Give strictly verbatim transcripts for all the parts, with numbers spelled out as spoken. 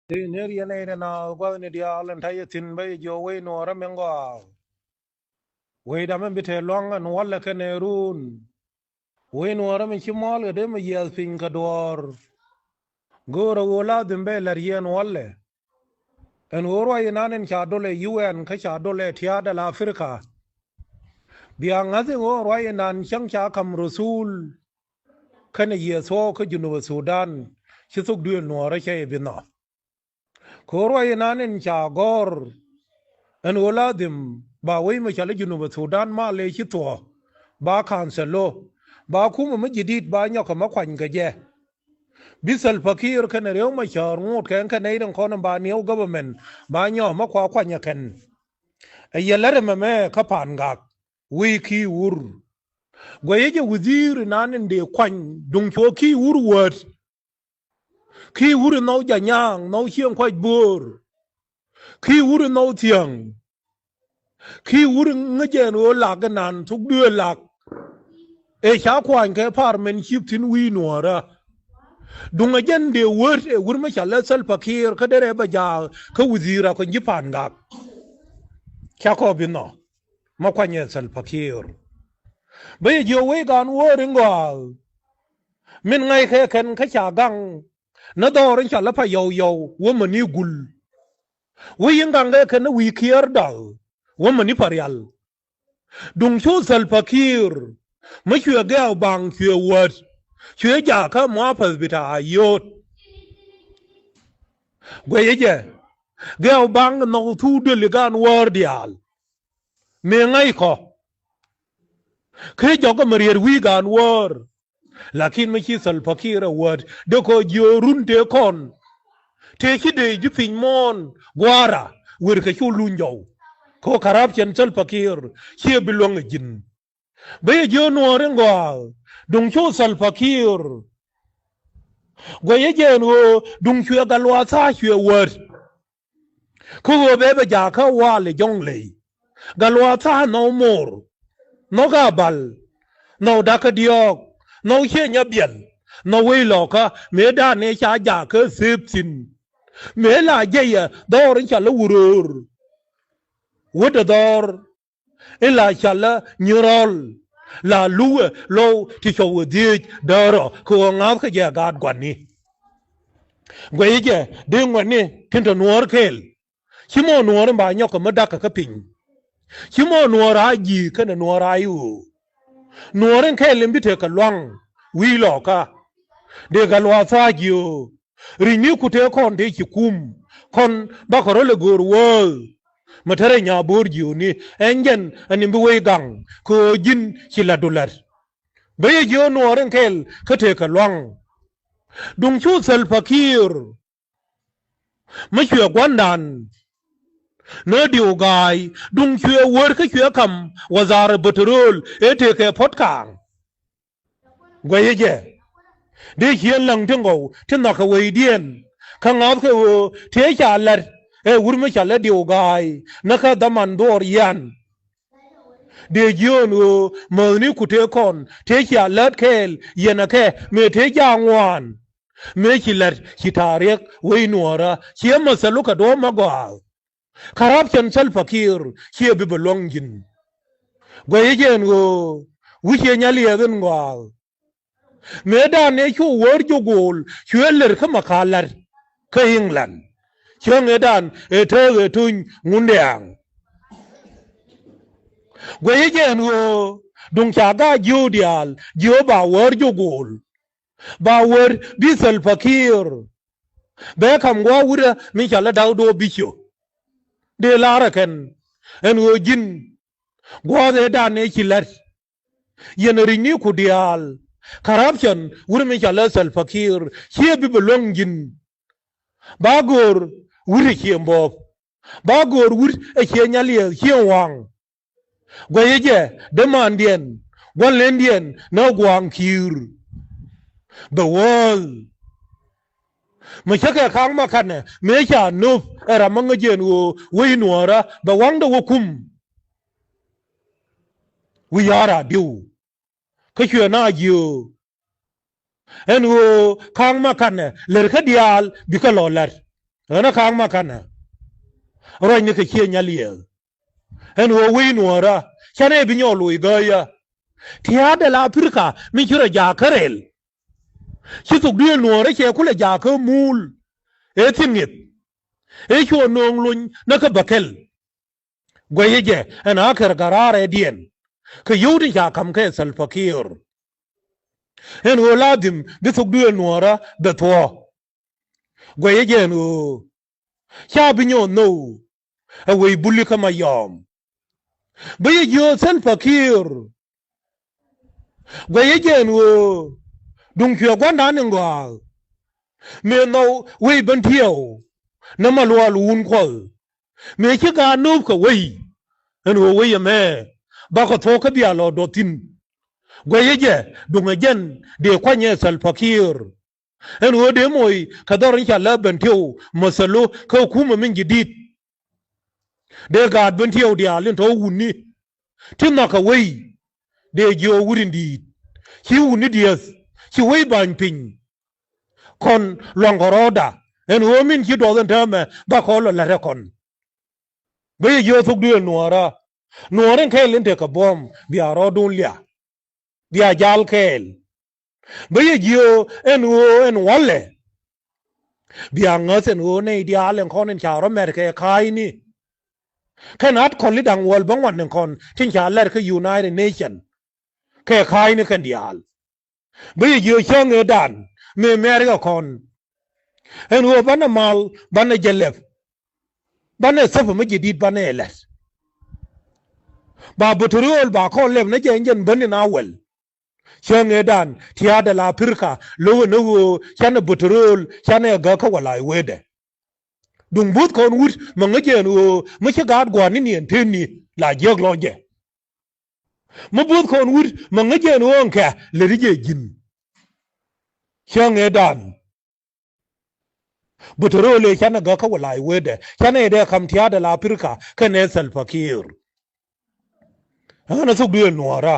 Ti ner yɛn ɛ na gua̱thni diaal ɛn ta̱yɛ thi̱n bä yɛ jiɔ wec nuɔɔrä mi ŋɔaak. Wecda mi bi te lua̱ŋ ɛn wälɛ kɛnɛ run. Wec nuɔɔrä mi ci mua̱a̱l kɛ dee mi yiɛth piny kɛ duɔ̱ɔ̱r. Go̱o̱rä ɣöö la dhim bɛ la̱t yɛn wälɛ. Ɛn ɣöö ruac inan in ca dolɛ U N kä ca dolɛ tia̱a̱t däl Africa. Bia ŋa̱th in ɣöö ruac inan cäŋ ca ka̱m röthul. Kɛnɛ yiëë thuɔɔk kä Junub Thudan ci thok duëël nuɔɔrä cä i̱ bi nhɔk. Kɛ ɣöö ruac inan in ca gɔ̱r ɛn ɣöö la dhim ba wec mi cɔal i̱ Junub Thudan mal ëë ci thuɔ̱k ba ka̱nthil lo ba kumɛ mi ji̱ di̱t ba nyɔk kɛ mi kuany kɛ jɛ. Bi Salva Kiir kɛnɛ Riek Machar ŋot kɛn kɛ nɛy rin kɔn in ba new government ba nyɔk mi kua kuany ɛ kɛn. Ɛ yɛ lät ɛmɛ mɛ kä Pa̱a̱n Gak wec Kiir Wur. Guɛcä jɛ wudhiir inan in dee kuany duŋ cuɔ Kiir Wur wäät. Kiir Wur in nhɔw Janyaaŋ, nhɔw Cieŋ Kuac Bo̱o̱r. Kiir Wur in nhɔw Thiäŋ. Kiir Wur in ŋäc ɛn ɣöö lak inan thok duëël lak. Ëë ca kuany kɛ pa̱r min cip thi̱n wi̱i̱ nuɔ̱ɔ̱rä. Duŋ ɛ jɛn dee wät ɛ wur mi ca lɛ Salva Kiir kä derɛ bɛ jaak kä wudhiir a kɔny ji̱ Pa̱a̱n Gak. Ca kɔ bi nhɔk. Ma kuany ɛ Salva Kiir. Bä yɛ jiök wec gan wä ri ŋɔaak. Min ŋa̱ckɛ kɛn kä ca gaŋ. Ni dhɔr in ca lä pa yɔw yɔw wä mäni gul. Wä yin gaŋkɛ kɛn ni wi̱i̱ Kiir dɔl wä mäni pa rial. Duŋ cu Salva Kiir mi cuɛ gɛɛw baŋ cuɛ wäät cuɛ jakä muapäth bi ta̱a̱ yio̱o̱t. Guɛcä jɛ gɛɛw baŋ nhɔk thuk duëli gan wäär diaal. Mëë ŋa̱c kɔ. Kä jɔkä mi riet wi̱i̱ gan wäär. Lakin mi ci Salva Kiir ɛ wäät dee kɔ jiö run tëë kɔn. Tëë ci dee ji̱ piny muɔ̱ɔ̱n gua̱a̱ra wër kɛ cu luny jɔw. Kɛ ɣöö corruption Salva Kiir ciɛ bi luäŋ ɛ ji̱n. Bä yɛ jiö nuɔɔri ŋɔaak duŋ cu Salva Kiir. Guɛcä jɛ ɛn ɣöö duŋ cuɛ Gatluak Tha̱a̱ cuɛ wäät. Kä ɣöö bɛ bɛ jakä wal ɛ Jɔŋley. Gatluak Tha̱a̱ nhɔw Mor. Nhɔk Abal. Nhɔw Dakä Diɔ̱ɔ̱k. Nhɔw Cieny Abiɛl. Nhɔw wec Lɔkä mëë da̱a̱n ëë ca jakä thëëp thi̱n. Mëë la jɛyɛ dhɔr in ca lä wuröör. Wädɛ dhɔr in la ca lä nyirɔl. La lukɛ lo̱w ti cɔw ɛ dhieec däärä kɛ ɣöö ŋa̱thkä jɛ gaat gua̱ni. Guɛcä jɛ dee ŋuɛ̈tni tin te nuɔ̱ɔ̱r kɛɛl. Ci mɔ nuɔɔr in ba nyɔk kɛ mi dakä kä piny. Ci mɔ nuɔɔr a ji̱ kɛnɛ nuɔɔr a i̱ ɣöö nuɔɔr in kɛɛl in bi tekɛ lua̱ŋ wi̱i̱ Lɔkä. Dee Gatluak Tha̱a̱ ji̱ ɣöö ri̱cni ku tëë kɔn tëë ci kum kɔn bakɔ rɔl ɛ go̱o̱r wäär. Mi te rɛy Nyabo̱o̱r jiööni ɛn jɛn ɛn in bi wec gaŋ kɛ ɣöö ji̱n ci la̱tdu la̱t. Bä yɛ jiö nuɔɔr in kɛɛl kä tëëkɛ lua̱ŋ. Duŋ cu Salva Kiir mi cuɛ gua̱ndan. Nä diw ga̱a̱y duŋ cuɛ wär kä cuɛ ka̱m wazara bätärööl ëë tëëkɛ puɔ̱t kaaŋ. Guɛcä jɛ dee ciën läŋ ti ŋɔw ti nhɔakɛ wecdiɛn. Kä ŋa̱thkɛ ɣöö tëë ca la̱t ɛ wur mi ca lä diw ga̱a̱y näkä dhaman dhuɔɔr yian. Dee jiöön ɣöö mäthni ku tëë kɔn tëë cia lät kɛɛl yɛn ɛ kɛ mëë tëë ja̱a̱ŋ ŋuan. Mëë ci la̱t ci ta̱a̱ riɛk wec nuɔɔrä ciɛ mäthä lukɛ duɔ̱ɔ̱p ma gɔaa. Corruption Salva Kiir ciɛ bi bɛ luäŋ ji̱n. Guɛcä jɛ ɛn ɣöö wi̱c ciɛ nyaliɛɛth in ŋɔaal. Mëë dan ëë cu wäär jiök go̱o̱l cuɛ lër kä mɛ ka̱a̱ la̱t kä England. Cäŋ ëë dan ëë tëëk ëë tuny ŋundɛ aŋ. Guɛcä jɛ ɛn ɣöö duŋ ca ga̱a̱c jiöök diaal jiöök ba wäär jiök go̱o̱l. Ba wäär bi Salva Kiir bɛ ka̱m gua̱a̱k wurɛ mi ca lä da̱k do̱o̱p bi ciö. Dee la̱rä kɛn ɛn ɣöö ji̱n gua̱a̱th ëë dan ëë ci la̱t. Yɛn ri̱cni ku diaal corruption wurɛ mi ca lä Salva Kiir ciɛ bi bɛ luäŋ ji̱n. Ba göör wurɛ ciɛ mbɔɔp. Ba göör wur ɛ ciɛ nyaliɛɛth ciɛ waŋ. Guɛcä jɛ dämandiɛn gua̱n lendiɛn nä gua̱a̱ŋ Kiir. Bɛ wäl mi cä kɛ ka̱a̱ŋ ma kanɛ mëë ca nöp ɛ ram ma ŋäc jɛ ɛn ɣöö wec nuɔ̱ɔ̱rä bɛ waŋdɛ wä kum. Wi̱i̱ ya̱r a diw kä cuɛ na jiöö. Ɛn ɣöö ka̱a̱ŋ ma kanɛ lär kä diaal bikɛ lɔ la̱t. Ɣän ɛ ka̱a̱k ma ka̱nä ruacni kɛ ciɛ nyal yɛɛth. Ɛn ɣöö wec nuɔ̱ɔ̱rä canɛ bi nyɔk loc gääyä. Tia̱a̱dɛ la Aprika mi ci rɔ jaak kä rɛl. Ci thok duëël nuɔ̱ɔ̱rä cɛ kulɛ jaak kä muul. Ëë thi̱n ŋi̱th ëë cuɔ nööŋ lony näkä bäkɛl. Guɛcä jɛ ɛn a kɛr garaarɛ diɛn kɛ yio̱w tin ca ka̱m kɛ Salva Kiir. Ɛn ɣöö la dhim bi thok duëël nuɔ̱ɔ̱rä bɛ thuɔ̱ɔ̱. Guɛcä jɛ ɛn ɣöö ca bi nyɔɔth nhök ɛ wec buli kä Mayɔm. Bä yɛ jiööth Salva Kiir. Guɛcä jɛ ɛn ɣöö duŋ cuɛ gua̱ndan in gɔaa. Mëë nhɔw wec Bentiu nä Malual wun Kuɔth. Mëë ci gaat nööp kɛ wec ɛn ɣöö wec ɛmɛ bakɔ thuɔ̱k kä bia lɔ duɔth thi̱n. Guɛcä jɛ duŋ ɛ jɛn dee kuanyɛ Salva Kiir. Ɛn ɣöö dee moc kɛ dhɔr in ca lä Bentiu mäthälu kä kumɛ min ji̱ di̱t. Dee gaat Bentiu diaal in tɔ̱ wutni ti nhɔk kɛ wec. Dee jiök wut in di̱i̱t ci wutni dieth ci wec ba̱ny piny. Kɔn luaŋ kɛ rɔɔda ɛn ɣöö min ci duɔth ɛn täämɛ bakɔ lɔ la̱t ɛ kɔn. Bä yɛ jiök thok duëël nuɔ̱ɔ̱rä. Nuɔ̱ɔ̱r in kɛɛl in tekɛ buɔ̱m bia rɔɔdun lia. Bia jal kɛɛl. Bä yɛ jiök ɛn ɣöö ɛn walɛ. Bia ŋäth ɛn ɣöö nɛy diaal ɛn kɔn in ca rɔ mɛr kɛ ka̱a̱cni. Kɛn at kɔn li da̱ŋ wäl bä ŋuan ɛn kɔn tin ca lɛr kä United Nation. Kɛ ka̱a̱cni kɛn diaal. Bä yɛ jiök cäŋ ëëdan mëë mɛr kɛ kɔn. Ɛn ɣöö banɛ mal banɛ jɛ lɛp. Banɛ thäpä mi jɛ di̱t banɛ lɛt. Ba bätärööl ba kɔn lɛp nä jɛ ɛn jɛn bäni na wäl. Cäŋ ëëdan tia̱a̱dɛ la Aprika lo̱wä ni ɣöö canɛ bätärööl canɛ gäk kä wä la̱a̱c wetdɛ. Duŋ buth kɔn wut mɛ ŋäc jɛ ɛn ɣöö mi ci gaat gua̱a̱r ni niɛn tëëni la jiäk lɔcdɛ. Mi buth kɔn wut mɛ ŋäc jɛ ɛn ɣöö ɛn kɛ lät jɛ ji̱n. Cäŋ ëëdan bätärööl ëë canɛ gäk kä wä la̱a̱c wetdɛ canɛ ëëdɛ ka̱m tia̱a̱dɛ la Aprika kɛnɛ Salva Kiir. Ɣän a thok duëël nuɔ̱ɔ̱rä.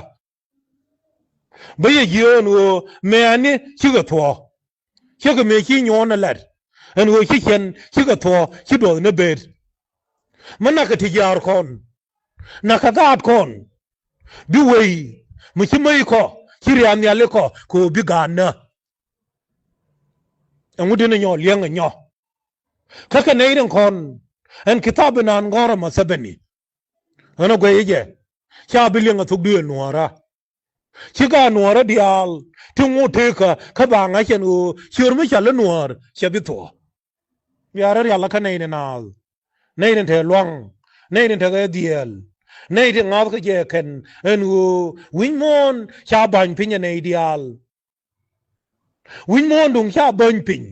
Bä yɛ jiök ɛn ɣöö mëëni cikɛ thuɔ̱k. Cikɛ mëë ci nyuɔ̱ɔ̱n ɛ la̱t ɛn ɣöö ci cɛn cikɛ thuɔ̱k ci duɔth ni bet. Mi nakɛ ti jiaar kɔn nakɛ gaat kɔn. Bi wei mi ci mäc kɔ ci ria̱a̱n nhiali kɔ kɛ ɣöö bi gaat nä. Ɛŋu di̱n ɛ nyɔ liɛŋ ɛ nyɔ. Kä kɛ nɛy rin kɔn ɛn ki thap inan gɔ̱rä mɛ thäpäni. Ɣän ɛ guɛc jɛ ca bi liɛŋ ɛ thok duëël nuɔ̱ɔ̱rä. Ci gaat nuɔ̱ɔ̱rä diaal ti ŋot tekä kä ba ŋa̱c ɛn ɣöö ciöör mi ca lä nuɔ̱ɔ̱r cɛ bi thuɔ̱k. Bia rɔ rial kä nɛy ni naath nɛy ni te luaŋ nɛy ni te kɛ dhiɛɛl. Nɛy ti ŋa̱th kä jɛ kɛn ɛn ɣöö wi̱ny muɔ̱ɔ̱n ca ba̱ny piny ɛ nɛy diaal. Wi̱ny muɔ̱ɔ̱n duŋ ca bäny piny.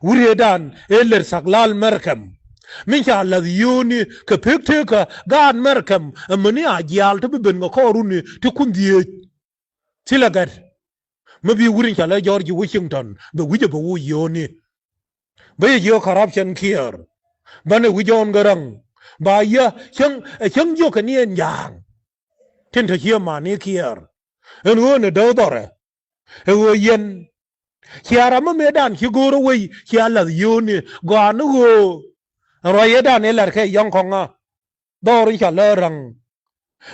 Wuriedan ëë lɛr sak lal mɛrkɛm min ca lath yio̱o̱ni kɛ pek tekä gaat mɛrkɛm. Amäni a jiaal ti bi ben kɛ kɔɔruni ti kun dhieec. Thilɛ gɛt mi bi wur in ca lɛ George Washington bɛ wi̱cɛ bɛ woc yio̱o̱ni. Bä yɛ jiök corruption Kiir. Banɛ wi̱c John Garang ba yä cäŋ ɛ cäŋ jiök kɛ ni ɛn ja̱a̱ŋ. Tin te cië mani Kiir ɛn ɣöö ni däk dhɔrɛ. Ɛ ɣöö yɛn cia ram mi mëëdan ci go̱o̱r ɛ wei cia lath yio̱o̱ni gɔaa ni ɣöö ɛn ruac yetdan ëë la̱t kɛ yɔ̱ŋ kɔŋä. Dhɔr in ca lä ra̱ŋ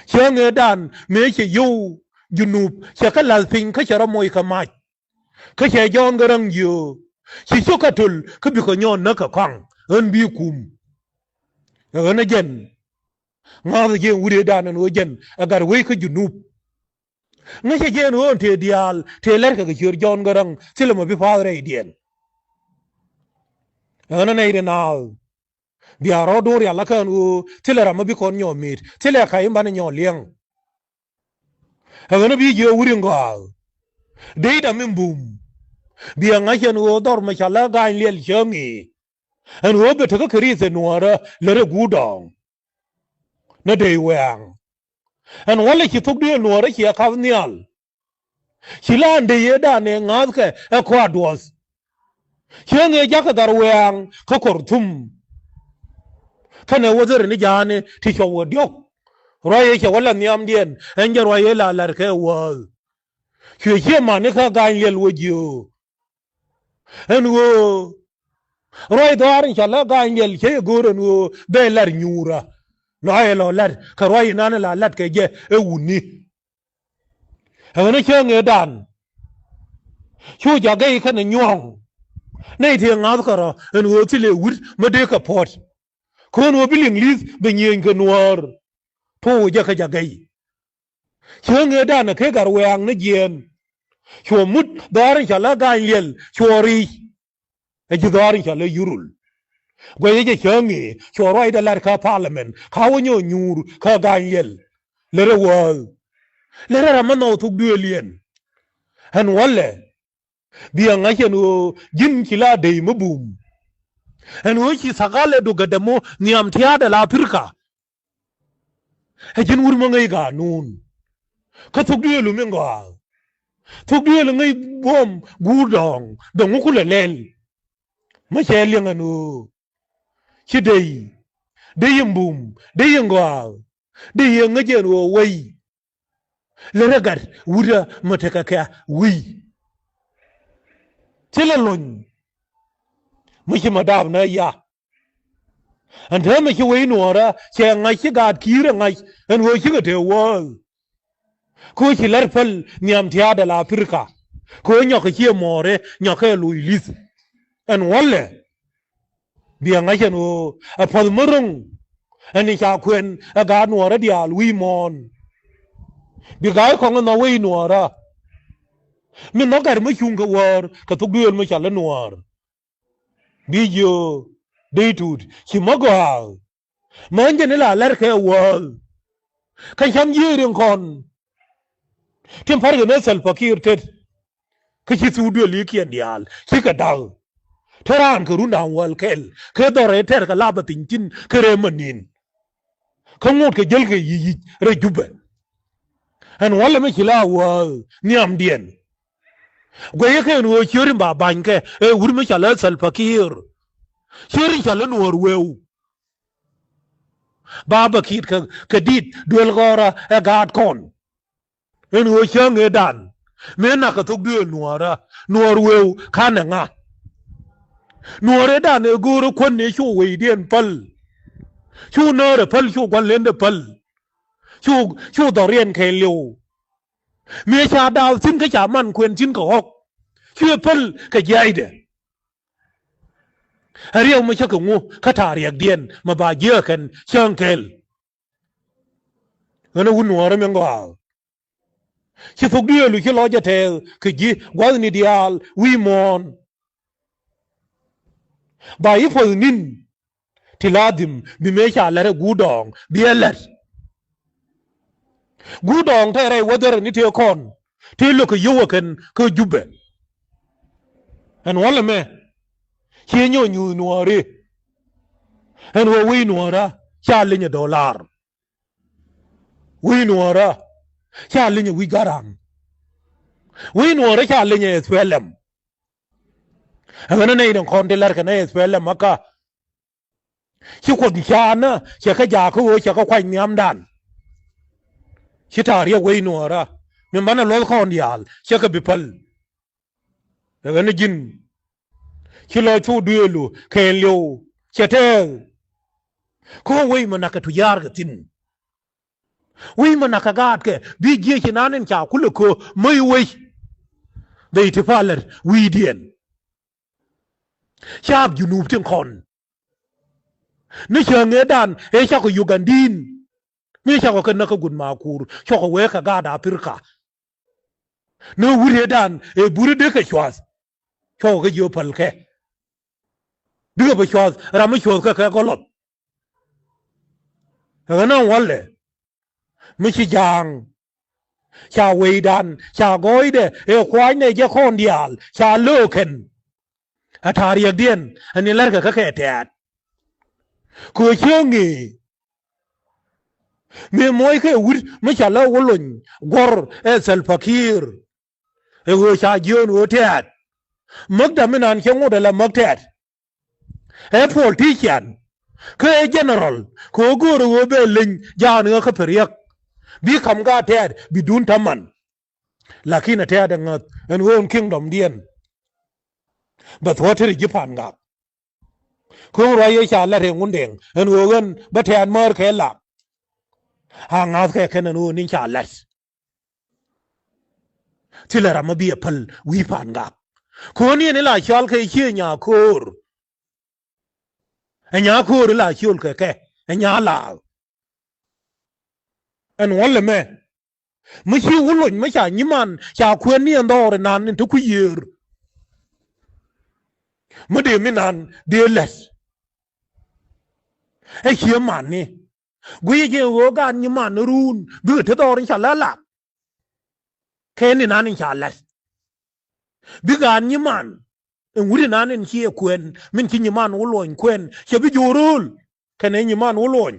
cä ŋëëdan mëë cɛ yio̱w Junub cɛ kä la̱th piny kä cɛ rɔ moc kɛ mac. Kä cɛ John Garang jiö ci cio̱k kä töl kä bikɛ nyɔɔn näk kɛ kɔaŋ ɣän bi kum. Ɛ ɣän ɛ jɛn ŋa̱th ɛ jɛn wut ëëdan ɛn ɣöö jɛn ɛ gat wec kä Junub. Ŋäcɛ jɛ ɛn ɣöö ɛn tëë diaal tëë lɛ̈tkɛ kɛ ciöör John Garang thilɛ mɔ bi pa̱a̱th rɛydiɛn. Ɛ ɣän ɛ nɛy ri naath bia rɔɔdun rial akä ɛn ɣöö thilɛ ram mi bi kɔn nyɔɔk mi̱i̱t thilɛ ka̱c in banɛ nyɔɔk liɛŋ. Ɛ ɣän ɛ bi jiök wut in gɔaa dee i̱ dam in bum. Bia ŋa̱c ɛn ɣöö dhɔr mɛ ca lä ga̱a̱ny liɛl cäŋ i̱ ɛn ɣöö bɛ tekä kɛ ri̱th ɛ nuäärä lät ɛ guut dɔɔŋ. Nä dey wɛ̈ɛ̈ŋ ɛn wälɛ ci thok duëël nuäärä ciɛ ka̱th nhial. Ci la ɛn dey ëëdan ëë ŋa̱thkɛ ɛ kɔaar duɔth. Cieŋ ëë jakä dhar wɛ̈ɛ̈ŋ kä Kɔrthum. Kɛnɛ wäthäri ni ja̱a̱ni ti cuɔp wä diɔ̱k. Ruac ëë cɛ wä la nhiamdiɛn ɛn jɛ ruac ëë la la̱rkɛ wäth. Cuɛ cië mani kä ga̱a̱ny liɛl wä jiöö. Ɛn ɣöö Ruac dhɔaar in ca lä Ga̱a̱ny Liɛl cä yɛ go̱o̱r ɛn ɣöö bɛ lar nyuurä. Lɔ ɛ lɔ lar kɛ ruac inan la lat kɛ jɛ ɛ wutni. Ɛ ɣän ɛ cä ŋëëdan cu Jagɛy kɛnɛ nyuɔ̱ɔ̱ŋ. Nɛy tëë ŋa̱th kärɔ̱ ɛn ɣöö thilɛ wut mä dee kɛ puɔ̱t. Kɔn ɣöö bi liŋ li̱th bɛ nyieenykɛ nuäär. Tuɔɔk jɛ kä Jagɛy. Cä ŋëëdan ɛ kee gat wɛɛŋ ni jiɛɛn. Cuɔ mut dhɔaar in ca lä Ga̱a̱ny Liɛl cuɔ riic. Ɛ ji̱ dhɔaar in ca lɛ yurul. Guɛcä jɛ cä ŋëë cuɔ ruacdɛ lat kä parliament ka wä nyɔ nyuur kä Ga̱a̱ny Liɛl. Lɛ rɛ wääth. Lɛ rɛ ram mä nhɔw thok duëël yɛn. Ɛn wälɛ. Bia ŋa̱c ɛn ɣöö ji̱n ci la dey mä bum. Ɛn ɣöö ci thakalɛ duk gɛ dämu nhiam tia̱a̱dɛ la Aprika. Ɛ ji̱n wur mä ŋäc ga̱a̱ nuun. Kä thok duëëlu mi ŋɔaa. Thok duëëlu ŋäc buɔ̱m guur dɔ̱ɔ̱ŋ bɛ ŋukulɛ lɛl. Mä cɛ liɛŋ ɛn ɣöö ci dey. Dey in bum. Dey in ŋɔaa. Dey in ŋäc ɛn ɣöö wei. Lɛ rɛ gat wurä mä tekɛ kɛ wi̱i̱. Thilɛ lony. Mä ci ma daap nä ya. Ɛn täämɛ ci wec nuɔɔrä cɛ ŋa̱c ci gaat ki̱i̱rä ŋa̱c ɛn ɣöö cikɛ te wääl. Kɛ ɣöö ci lär päl nhiam tia̱a̱dɛ la Aprika. Kɛ ɣöö nyɔkɛ ciɛ mɔɔrɛ nyɔkɛ loc li̱th. Ɛn wälɛ. Bia ŋa̱c ɛn ɣöö ɛ puɔ̱th mä ro̱ŋ. Ɛn i̱ ca kuɛn ɛ gaat nuɔɔrä diaal wi̱i̱ muɔ̱ɔ̱n. Bi ga̱a̱c kɔŋ ɛ nhɔk wec nuɔɔrä. Mi nhɔk gat mä cuŋ kɛ wäär kɛ thok duëël mi ca lä nuɔɔr. Bi jiö dee tut ci mä gɔaa. Mä jɛn ila lɛr kɛ wäl. Kä cam jiö rin kɔn. Tin parkɛ ni Salva Kiir tet. Kä ci thuk duël ikiɛn diaal cikɛ da̱k. Te raan kɛ run da̱a̱ŋ wäl kɛl kɛ dhɔr ɛ tɛr kɛ lap ɛ piny tin kɛ rɛm ɛ nin. Kä ŋot kɛ jäl kɛ yic yic rɛ Jubɛ. Ɛn walɛ mi ci la wä nhiamdiɛn. Guɛyä kɛ ɛn ɣöö ciöörin ba banykɛ ɛ wur mi ca lä Salva Kiir. Ciöörin ca lä nuɔɔr weu. Ba bä ki̱i̱t kɛ, kɛ di̱t duel gɔ̱rä ɛ gaat kɔn. Ɛn ɣöö cäŋ ëëdan mëë nak kɛ thok duëël nuɔɔrä, nuɔɔr wëëu ka̱n ɛ ŋa? Nuɔɔr ëëdan ëë go̱o̱rä kuän ëë cu wecdiɛn päl. Cu nöörɛ päl, cu gua̱n lendɛ päl. Cu, cu dhɔriɛn kɛɛliw. Mëë ca daap thi̱n kä ca man kuɛn thi̱n kɛ ɣɔ̱k. Cuɛ päl kɛ jiaydɛ. Ɛ riɛk mi cä kɛ ŋu kä ta̱a̱ riɛkdiɛn mi ba jiääk kɛn cäŋ kɛɛl. Ɣän ɛ wut nuɔɔrä mi ŋɔaak. Ci thok duëëlu ci lɔc ɛ tɛɛth kɛ ji̱ gua̱thni diaal wi̱i̱ muɔ̱ɔ̱n. Ba i̱ puɔ̱th ni̱n ti la dhim bi mëë ca lɛt ɛ guut dɔɔŋ bi ɛ lɛt. Guut dɔɔŋ tɛɛrɛ i̱ wädhärɛ ni tëë kɔn tëë lo̱k kɛ yio̱w ɛ kɛn kä Jubɛ. Ɛn wälɛ mɛ ciɛ nyɔk nyuuth nuɔɔri. Ɛn ɣöö wec nuɔɔrä ca leny ɛ dolar. Wec nuɔɔrä ca leny ɛ wi̱c Garaŋ. Wec nuɔɔrä ca leny ɛ S P L M. Ɛ ɣän ɛ nɛy ni kɔn ti lɛr kɛ nɛ S P L M ɛ kä. Ci Kuoth caanä cɛ kɛ jaak kä ɣöö cɛ kɛ kuac nhiamdan. Ci ta̱a̱ riɛk wec nuɔɔrä min banɛ luɔth kɔn diaal cɛ kɛ bi päl. Ɛ ɣän ɛ ji̱n ci lɔc thok duëëlu kɛɛliw cɛ tɛɛth. Kä wec mi nak kɛ tujaar kɛ thi̱n. Wec mi nak kɛ gaatkɛ bi jiëc inan in ca kulɛ köö mäc wec. Bɛ i̱ ti palɛr wi̱i̱diɛn. Caap Junub tin kɔn. Ni cäŋ ëëdan ëë cakɔ Ugandiin. Mi cakɔ kɛ näk kä Gut Makuur cakɔ wee kɛ gaat Aprika. Ni wut ëëdan ëë buri dee kɛ cuath. Cakɔ kɛ jiö päl kɛ bikɛ bɛ cuath ram mi cuɔth kɛ kɛ gɔlɔth. Ɛ ɣän ɛ wälɛ mi ci ja̱a̱ŋ. Ca wecdan ca gɔɔydɛ ëë kua̱cnɛ jɛ kɔn diaal ca lo̱o̱kɛn. Ɛ ta̱a̱ riɛkdiɛn ɛn in lärkɛ kä kɛ tɛ̈t. Kɛ ɣöö cieŋ ëë mëë muɔckɛ wut mi ca lä wä lony guɔ̱r ɛ Salva Kiir. Ɛ ɣöö ca jiöön ɣöö tɛ̈t. Mäkda mi naan cɛ ŋot ala mäk tɛ̈t. Ɛ politician kä ɛ general kɛ ɣöö go̱o̱rɛ ɣöö bɛ leny ja̱a̱n ɣä kä pɛ riäk. Bi ka̱m gaat tɛ̈t bi duun ta̱man. Lakin ɛ tɛ̈t ɛ ŋäth ɛn ɣöö ɛn kingdomdiɛn. Bɛ thuɔ̱ɔ̱t ti ri ji̱ pa̱a̱n gak. Ko̱o̱ŋ ruac yɛ ca la̱t ɛ Ŋundɛŋ ɛn ɣöö ɣän bä tɛ̈t määr kɛ lap. A ŋa̱thkɛ kɛn ɛn ɣöö ni̱n ca la̱t. Thilɛ ram mi bi ɛ päl wi̱i̱ Pangak. Ko̱o̱ni ɛn ila cɔal kɛ cië Nyako̱o̱r. Ɛ Nyako̱o̱r ila ciöl kɛ kɛ ɛ Nyalaath. Ɛn wä lɛ mɛ mi ci Wulony mi ca nyiman ca kuɛn ni ɛn dhɔr inan in te kui̱ yiër. Mi dee mi nan dee lɛth. Ɛ cië man ni guiyɛ jɛ ɣöö gaat nyiman ni ruun bikɛ te dhɔr in ca lɛ lak. Kɛ ni nan in ca lɛth bi gaat nyiman in wut inan in ciɛ kuɛn min ci nyiman Wulony kuɛn cɛ bi jo̱o̱r rööl. Kɛnɛ nyiman Wulony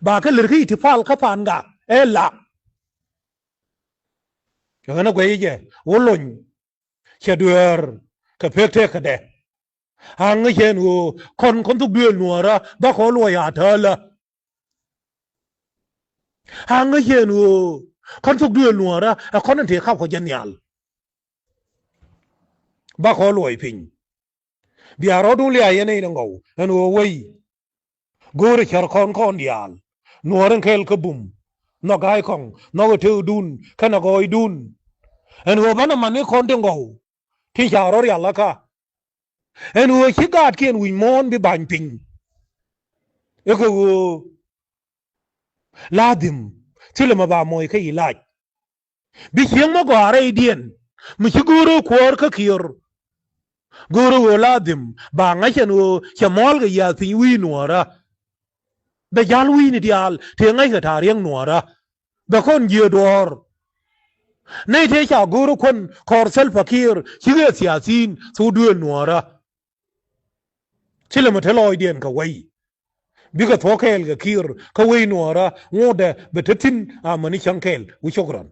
ba kɛ lär kä itipal kä Pangak ɛ lak. Kɛ ɣän ɛ guɛc jɛ Wulony cɛ dueer kɛ pek tëkädɛ. Aŋä cɛn ɣöö kɔn kɔn thuk duëël nuɔɔrä bakɔ luɔc a tääl ɛ. Aŋä cɛn ɣöö kɔn thuk duëël nuɔɔrä ɛ kɔn in tëë kap kɔ jɛ nhial. Bakɔ luɔc piny. Bia rɔɔdun liac yɛn nɛy ni ŋɔw ɛn ɣöö wei. Go̱o̱rɛ cär kɔn kɔn diaal nuɔɔr in kɛɛl kä bum. Nhɔk ga̱a̱c kɔŋ nhɔk ɛ tëëkdun kɛnɛ gɔɔydun. Ɛn ɣöö banɛ man ni kɔn ti ŋɔw tin ca rɔ̱ rial ɛ ka. Ɛn ɣöö ci gaatkiɛn wi̱c muɔ̱ɔ̱n bi ba̱ny piny. Ɛ kɛ ɣöö la dhim thilɛ mɛ ba moc kä ilac. Bi cieŋ mä gɔaa rɛydiɛn mi ci go̱o̱rä kuäär kä Kiir. Go̱o̱rä ɣöö la dhim ba ŋa̱c ɛn ɣöö cɛ muɔ̱ɔ̱l kɛ yiath piny wi̱i̱ nuɔɔrä. Bɛ ja̱l wi̱i̱ni diaal tëë ŋa̱ckɛ ta̱a̱ riäŋ nuɔɔrä. Bɛ kɔn jiee duɔ̱ɔ̱r. Nɛy tëë ca go̱o̱rä kuän kɔɔr Salva Kiir cikɛ thiathiin thok duëël nuɔɔrä. Ci lɛ mɛ te lɔɔcdiɛn kɛ wei. Bikɛ thuɔ̱k kɛɛl kɛ Kiir kä wei nuɔɔrä ŋotdɛ bɛ te thi̱n amäni cäŋ kɛɛl wi̱c cok rɔn.